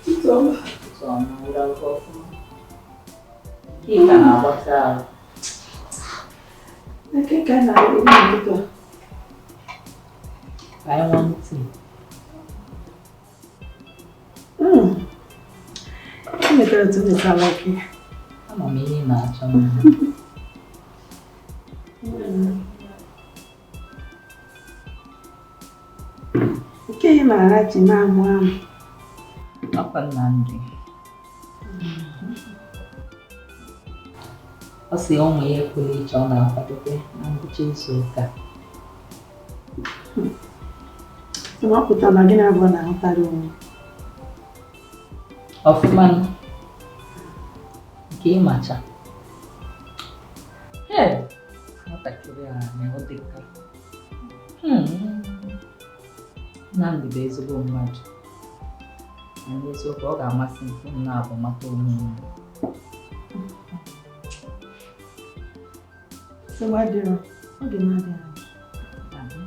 Ụtụtụ ọma, ịrahụgo ọfụma? Ị ka na-agbata ahụ. Nke ka a na-eri n'ụtụtụ a. Ka anyị ṅụọ tii. I metere otu m esi ala gị. Ama m ihe ị na-achọ n'ahụ. Nke ị na-ara ji na-amụ amụ. Ọkwa Nnamdi. Ọ sị ụmụ ya ekwela iche ọ na-akwadobe na ngwụcha izu ụka. Sị ma ọ pụtara na gị na abụọ na-ahụtarị onwe. Ọfụma nke ịmacha. Ee, nwatakịrị a na ọ dịka. Nnamdi bụ ezigbo mmadụ. Na n'eziokwu, ọ ga-amasị m ka unu na-abụ mata onwe unu. Nsogbu adịrọ, oge na-adịghị anya.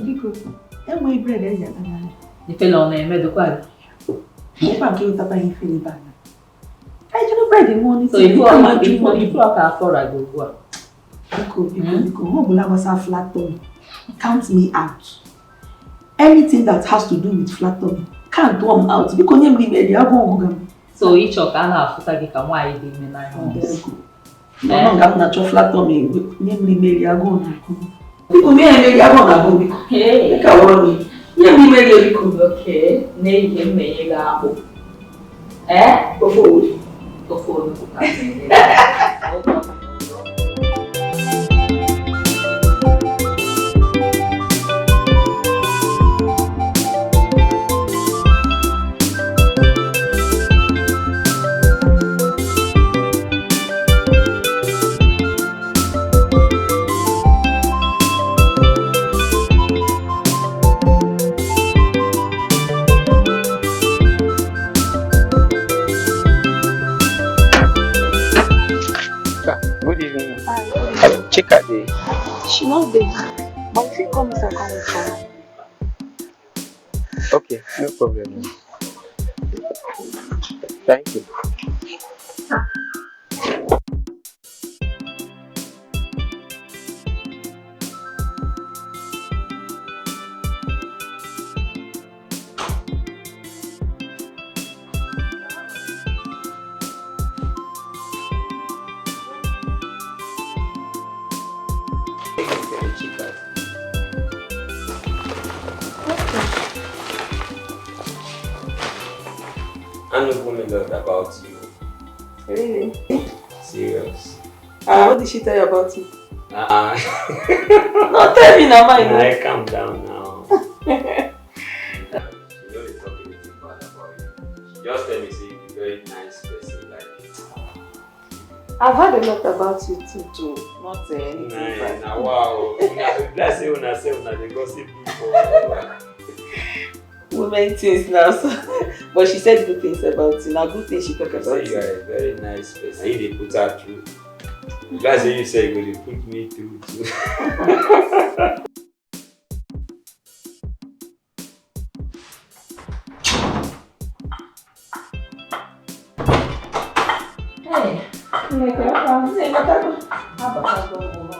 Biko, enweghị bread eji atagharị. Ifele ọ na-eme dịkwa gị? Ọkwa nke ịtakwa ihe ifele ebe a. Anyị jiri bread ṅụọ n'isi. So ife ọ ka afọ ra gị ugbu a. Biko, biko, biko, ihe ọbụla gbasara flat tummy, count me out. Anything that has to do with flat tummy, count one out. Biko nye m n'ime dị agụụ ọgụgụ m. So ịchọ ka a na-afụta gị ka nwaanyị dị ime 9 months. Ọ nga m na-achọ flat tummy, nye m n'ime ri agụụ na-agụ m. Biko nye m eri agụụ na-agụ m biko. Hey. Ka wụrụ m. Nye m n'ime ri biko. Okay, n'ehihie m na-enye gị akpụ. Ee? Ofe Owerri. Ofe onugbu ka m na-enye gị. Good evening. Chika dey. She no dey. But if you come inside, come wait for her. Okay, no problem. Thank you. Chika. I know a lot about you. Really? Serious. What did she tell you about you? Uh-uh. No, tell me now, mine. I calm down now. She don't dey talk anything bad about you. She just tell me say you be very nice person. Like, I've heard a lot about you too, too. Not anything nah, bad. nah, wow. Una, let's say una dey gossip people. Women things now. So. But she said good things about you. Now, good things she talk Say about you you. are a very nice person. You dey put her through. Glad say you say you go dey put me through too. Hey, abatago m ụlọ.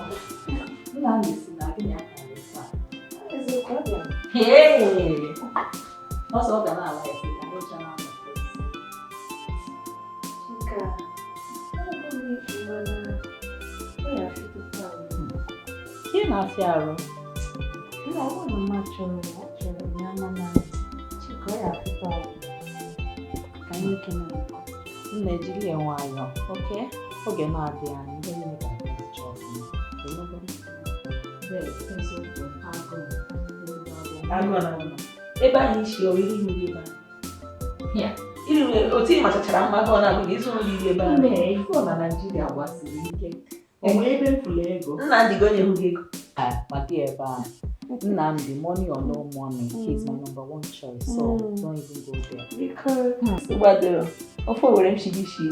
Nnamdi si na gị na ya karịrị taa. Hey! Ọsọ ọ ga na-ala esi ka anyị chaa na-anọkọ. Chika, Ka ị na-afịa arụ? Nna, ọ bụrụ na mma chọrọ ya, achọrọ m ya mana Chika, ọ ya afụta ahụ. Ka anyị ike na-akọ. Nna, ejiri ya nwayọọ, oke? Oge na-adịghị anya, ihe niile ga-agazicha ọfụma. Ịnụgo? Babe, eziokwu, agụụ, ezigbo agụụ. Agụụ na agụụ. Ebe ahụ isi oriri nri ebe ahụ. Ya. Iri nri otu ị machachara mma agụụ na-agụ gị ịzụ nri iri ebe ahụ. Nne, ife na Naịjirịa gbasiri ike. O nwere ebe m fụrụ ego? Nnamdi gị onye hụ gị ego. Ah, maka ebe a. Nnamdi, money or no money, he's my number one choice. So don't even go there. Biko. Nsogbu adịrọ. Ofe Owere m shiri ishi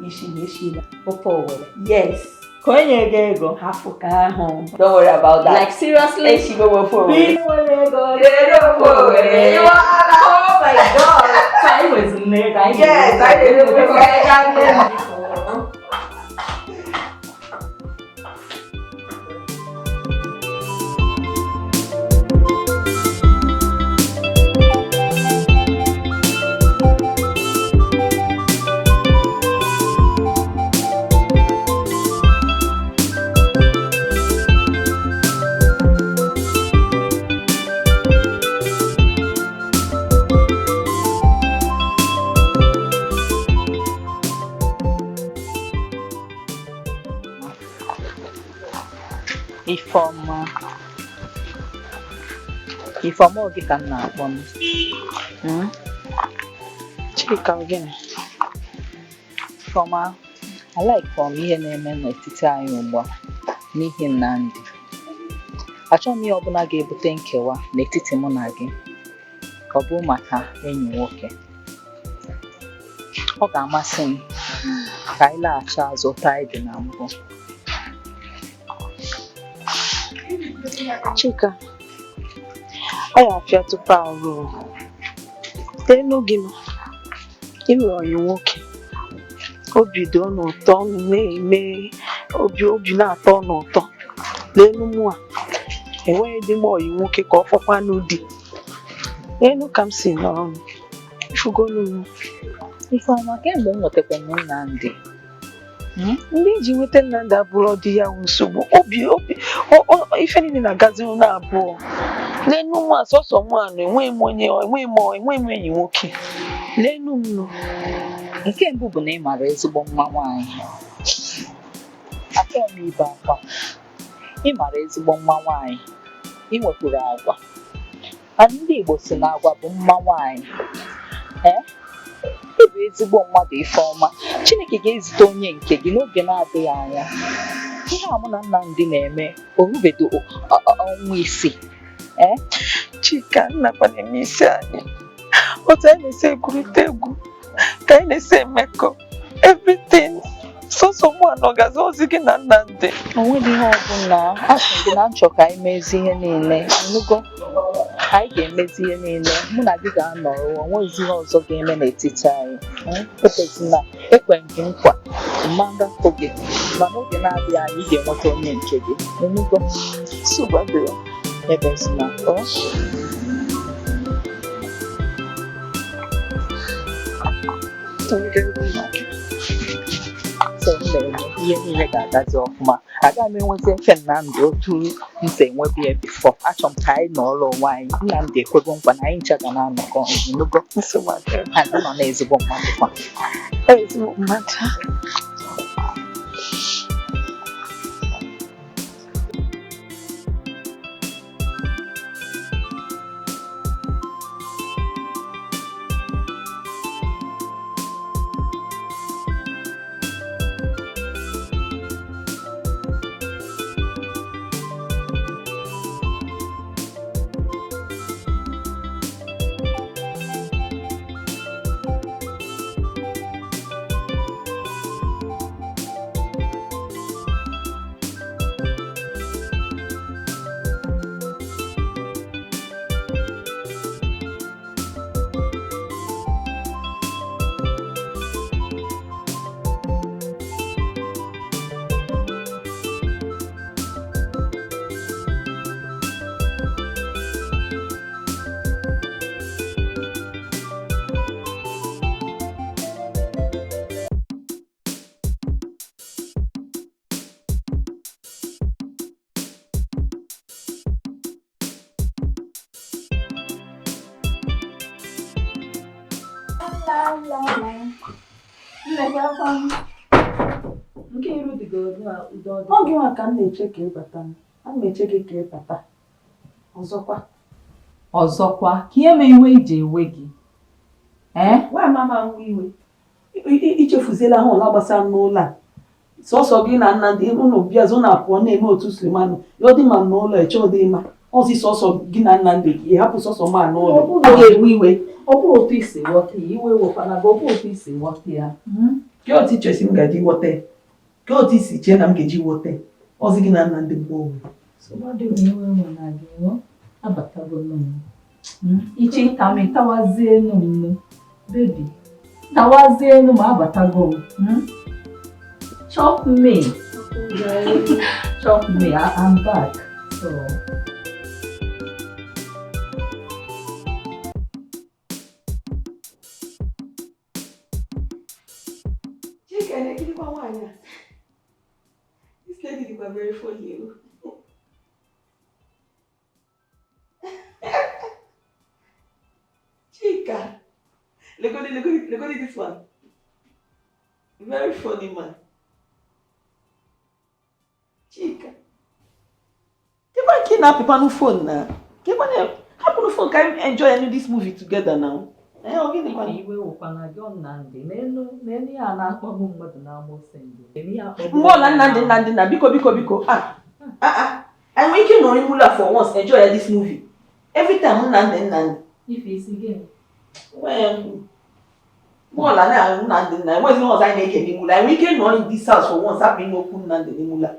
ishi na eshila. Ofe Owere. Yes. Ka onye gị ego. Hafụ ka ahụ. Don't worry about that. Like seriously? Echigo m ofe Owerri. Nwere ego. Lere ofe Owerri. Oh my God. So anyị nwezi nne ego. Anyị Yes, anyị na-ere ofe Owerri. Ifeọma, Ifeọma, ọ gị ka m na-akpọ m. Chika, gịnị? Ifeọma, alaikwa m ihe na-eme n'etiti anyị ugbu a n'ihi Nnamdi. Achọghị m ihe ọbụla ga-ebute nkewa n'etiti mụ na gị. Ọ bụ maka enyi nwoke. Ọ ga-amasị m ka anyị laghachi azụ otu anyị dị na mbụ. Chika, ọ ya afịa tupu arụ. N'elu gị nọ, ị nwere ọyị nwoke. Obi dị ọnụ ụtọ, ọnụ na-eme obi obi na-atọ ọnụ ụtọ. N'elu mụ a, enweghị dị m ọyị nwoke ka ọ fọkwa n'ụdị. N'elu ka m si nọrọ m, ifugonu m. Ifeọma, kemgbe m nwetakwara m Nnamdi, Ndị iji nweta Nnamdi abụrụ di ya wụ nsogbu. Obi obi ife niile na-agazi ụlọ abụọ. N'enu mụ a, sọsọ mụ a nọ, enweghị m onye, enweghị m enyi nwoke. N'enu m nọ. Nke mbụ bụ na ị mara ezigbo mma nwaanyị. Achọghị m ibe akwa. Ị mara ezigbo mma nwaanyị. Ị nwekwuru agwa. And ndị Igbo si na agwa bụ mma nwaanyị. Ee? Ị bụ ezigbo mmadụ, Ifeọma. Chineke ga-ezite onye nke gị n'oge na-adịghị anya. Ihe a mụ na Nnamdi na-eme orubedo ọnwa 6. Ee? Chika, nnakwa na-eme isi anyị. Otu anyị na-esi egwurịta egwu, ka anyị na-esi emekọ. Everything. Sọsọ mụ a nọ gazi ozi gị na Nnamdi. O nweghị ihe ọbụla. Asị m gị na nchọ ka anyị mezie ihe niile. Ịnụgo? Anyị ga-emezi ihe niile. Mụ na gị ga-anọrọ, o nweghịzi ihe ọzọ ga-eme n'etiti anyị. Ebezina, ekwe m gị nkwa mma ngapụ gị, ma n'oge na-adịghị anya ị ga-enweta onye nke gị. Ịnụgo? Nsogbu adịrọ. Ebezina, ọ? So m na-eme ihe niile ga-agazi ọfụma. Agaghị m enwezi efe Nnamdi otu m si enwebu ya before. Achọrọ m ka anyị nọrọ onwe anyị. Nnamdi ekwego nkwa na anyị ncha ga na-anọkọ ọnụ. Ịnụgo? Nsogbu adịrọ. And ọ nọ n'ezigbo mmadụ kwa. Ezigbo mmadụ. Ọ gị nwa ka m na-eche ka ị bata m. Ana m eche gị ka ị bata. Ọzọkwa. Ọzọkwa, ka ihe mee iwe iji ewe gị. Ee? Nwa mama nwa iwe. Ichefuziela ha ụla gbasara n'ụlọ a. Sọsọ gị na Nnamdi unu bịazi unu apụọ na-eme otu Sulemanụ. Ya ọ dị ma n'ụlọ eche ọ dị mma. Ọzi sọsọ gị na Nnamdi gị hapụ sọsọ ma n'ụlọ. Ọ ga-ewe iwe. Ọ bụrụ otu isi ghọta ya, iwe wekwana gị, ọ bụrụ otu isi ghọta ya. Gị otu ichesi m gaji ghọta ya. Ka otu isi chee na m ga-eji wọta ọzi gị na Nnamdị mgbe ọbụla. Iche ịta m ịtawazie enu m baby, tawazie enu m, abatago m. Chop me, chop me, I'm back. So Chike, na-ekirikwa nwaanyị a. This lady dịkwa very funny o. Chika, legodi, legodi, legodi this one. Very funny man. Chika. Kekwa nke ị na-apịkwanụ phone na? Kekwa na hapụnụ phone ka anyị enjoy any this movie together now. Eh, ọ gịnị kwanụ? Iwe wụkwana gị, Nnamdị, n'elu n'elu ya na-akpọgbu mmadụ n'amoosu ndị eme ya akpọgbu. Mgbe ọla Nnamdị, Nnamdị na biko, biko, biko, ah ah ah, anyị nwere ike nọrọ ime ụlọ a for once, enjoy ya this movie. Every time Nnamdị, Nnamdị. Ife isi gịnị? Well, mgbe ọla na Nnamdị nna, enweghị ihe ọzọ anyị na-eke n'ime ụlọ. Anyị nwere ike nọ in this house for once, hapụ inwe okwu Nnamdị n'ime ụlọ a.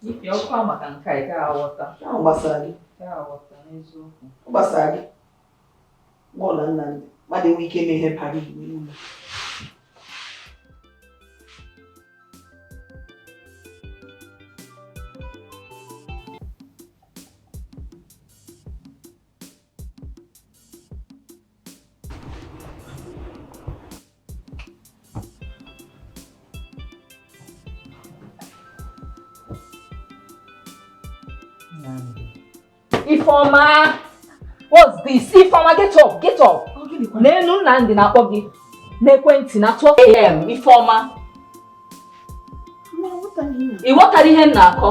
Ife ọkwa maka nke a, ị gaghị aghọta. Ahụ gbasara gị. Ị gaghị aghọta n'eziokwu. Ọ gbasara gị. Mgbe ọla Nnamdị, mmadụ enwe ike ime ihe bara uru n'ime ụlọ. Ifeọma, what's this? Ifeọma, get up, get up. N'elu Nnamdị na-akpọ gị n'ekwentị na 12 a.m. Ifeọma, ị ghọtara ihe m na-akọ?